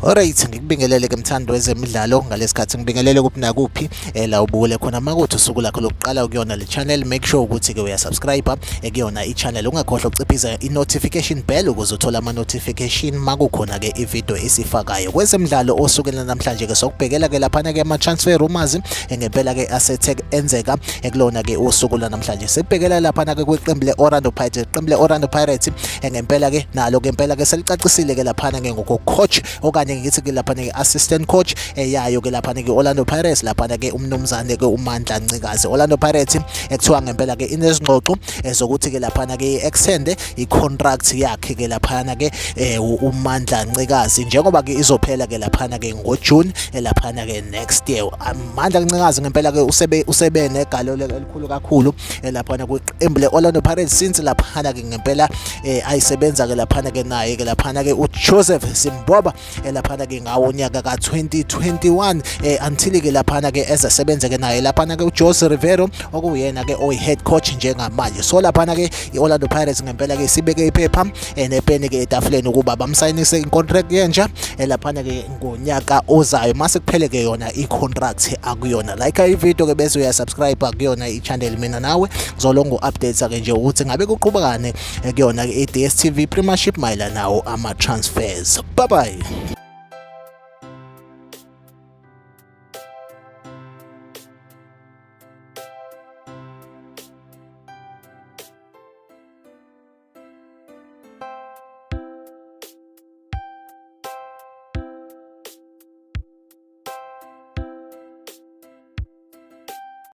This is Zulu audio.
Alright, ngikubingelele ke mthandi wezemidlalo ngalesikhathi ngibingelele kuphi nakuphi la ubukele khona. Makuthi usuku lakho lokuqala kuyona le channel, make sure ukuthi ke uyasubscribe kuyona i-channel, ungakhohlwa ukuciphiza i-notification bell ukuze uthole ama-notification makukhona ke i-video esifakayo kwezemidlalo. Osukela namhlanje ke sokubhekela ke laphana ke ama-transfer rumors ngempela ke asethe enzeka kulona ke usuku lanamhlanje. Sibhekela laphana ke kwiqembu le-Orlando Pirates, iqembu le-Orlando Pirates ngempela ke nalo ke impela ke selicacisile ke laphana ke ngoko coach, okanye ngithi ke laphana ke assistant coach eyayo ke laphana ke Orlando Pirates, laphana ke umnumzane ke uMandla Ncikazi. Orlando Pirates ekuthiwa ngempela ke inezingxoxo zokuthi ke laphana ke extend i-contract yakhe ke laphana ke uMandla Ncikazi, njengoba ke izophela ke laphana ke ngoJune laphana ke next year. Mandla Ncikazi ngempela ke usebe negalelo elikhulu kakhulu laphana kwiqembu le-Orlando Pirates since laphana ke ngempela ayisebenza ke laphana ke naye ke laphana ke uJoseph Simboba laphana ke ngawo unyaka ka-2021 until ke laphana ke ezasebenza ke naye laphana ke uJose Rivero, okuyena ke oyi-head coach njengamanje. So laphana ke i-Orlando Pirates ngempela ke sibeke iphepha nepeni ke etafuleni ukuba bamsayinise i-contract yentsha laphana ke ngonyaka ozayo mase kuphele ke yona i-contract akuyona. Like i-video ke bese uyasubscribe kuyona i-channel. Mina nawe ngizolongo updates ke nje ukuthi ngabe kuqhubekane kuyona i-DStv Premiership mayelana nawo ama-transfers. Bye bye.